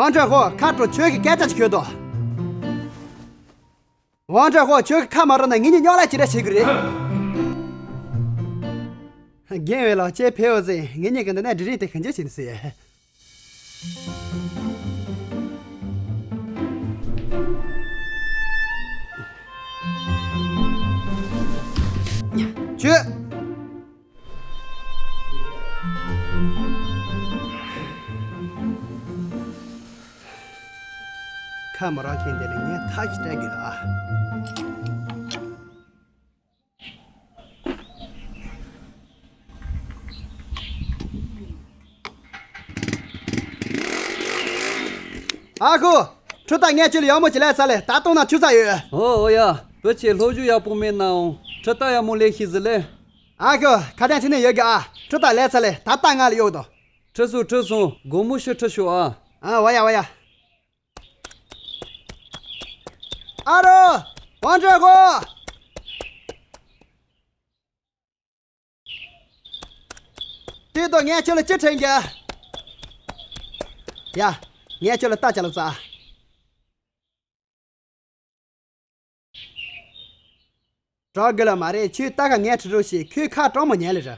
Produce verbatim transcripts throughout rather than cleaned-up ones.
ཝང་ཀྲེན་ཧོ། ཁ་དྲོ། ཁྱོད་ཀྱིས་སྐད་ཆ་ཅིག་ཤོད་དོ། ཝང་ཀྲེན་ཧོ། ཁྱོད་ཀྱིས་ཁ་མ་རོག་ན་ངེད་གཉིས་རྙོག་གླེང་ཅི་འདྲ་བྱེད་ཀྱི་རེད། རྒན་ཝེ་ལགས། ཁྱེད་ཕེབས་པ་ཟིན། ངེད་གཉིས་ཀྱི་འདི་ནས་སྒྲིག་རིམ་དེ་གང་ཅི་བྱེད་ནི་ཟེར། ཁྱོད། ཁ་མ་རོག་མཁན་དེ་ལ་ངས་ཐག་ཅིག་བྲལ་དགོས་ཨ། ཨ་ཁུ། འཕྲུལ་རྟ་ངས་ཁྱོད་ལ་ཡག་མོ་ཅིག་ལས་ཚར་ལེ། ད་གཏོང་ན་ཆུ་ཚ་ཡོད། ཨོ་ཨོ་ཡ། བུ་ཆེ་སློབ་སྦྱོང་ཡག་པོ་མེད་ནའང་འཕྲུལ་རྟ་ཡག་མོ་ལས་ཤེས་ཟིན་ལེ། ཨ་ཁུ། ཁ་དན་ཁྱེར་ནས་ཡོད་གི་ཨ། འཕྲུལ་རྟ་ལས་ཚར་ལེ། ད་རྟ་ང་ལ་གཡོག་དང་། ཁྲིད་སོང་ཁྲིད་སོང་། དགོང་མོ་ཕྱི་ཁྲིད་ཤོག་ཨ། ཨ་བ་ཡ་བ་ཡ། ཨ་རོ། ཝང་ཀྲེན་ཧོ། ལྟོས་དང་། ངས་ཁྱོད་ལ་ཅི་དྲན་གྱི། ཡ། ངས་ཁྱོད་ལ་རྟ་ཅ་ལག་བཙལ། གྲོགས་དགེ་ལ་མ་རེད། ཁྱོས་རྟ་ཁ་ངས་ཁྲིད་རོགས་བྱས། ཁོས་ཁ་གྲང་མོ་ཉལ་ལེ་ར།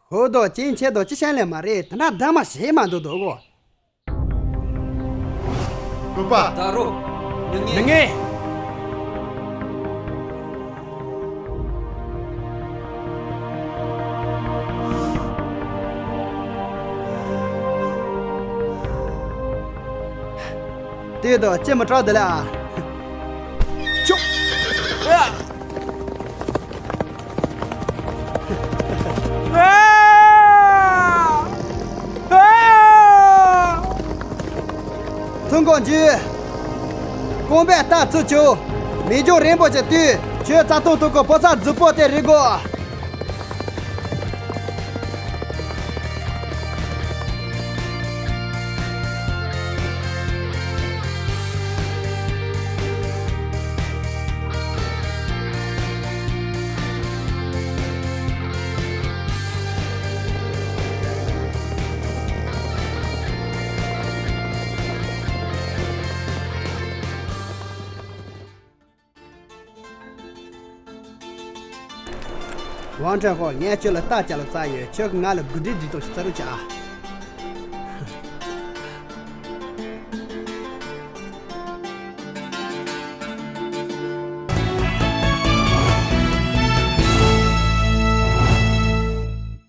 ཤུགས་དང་ཅིང་ཆེ་དང་ཅི་ཤན་ལས་མ་རེད། དེ་འདྲ་སྡང་མ་བྱེད་མ་འདུག་དོ་གོ། སྐུ་པ། ད་རོ། མི་ངན། མི་ངན། ལྟོས་དང་། ཅི་མི་སྐྲག་དེ་ལ་ཨ། ཆུ། ཨ། ཐུན་གོང་རྒྱུ། གོང་པའི་རྟ་ཚུར་ཆུ། མི་འཇོག་རིན་པོ་ཆེ་བཏུས། ཁྱོད་རྩྭ་ཐང་ཐུག་གི་ཕོ་གསར་རྫིག་པོ་དེ་རིག་གོ། ཝང་ཀྲེན་ཧོ། ངས་ཁྱོད་ལ་རྟ་ཅ་ལག་བཙལ་ཡོད། ཁྱོད་ཀྱིས་ང་ལ་དགུ་འབྲི་འབྲི་ཐོག་ཞིག་བཙལ་རོགས་བྱ་ཨ།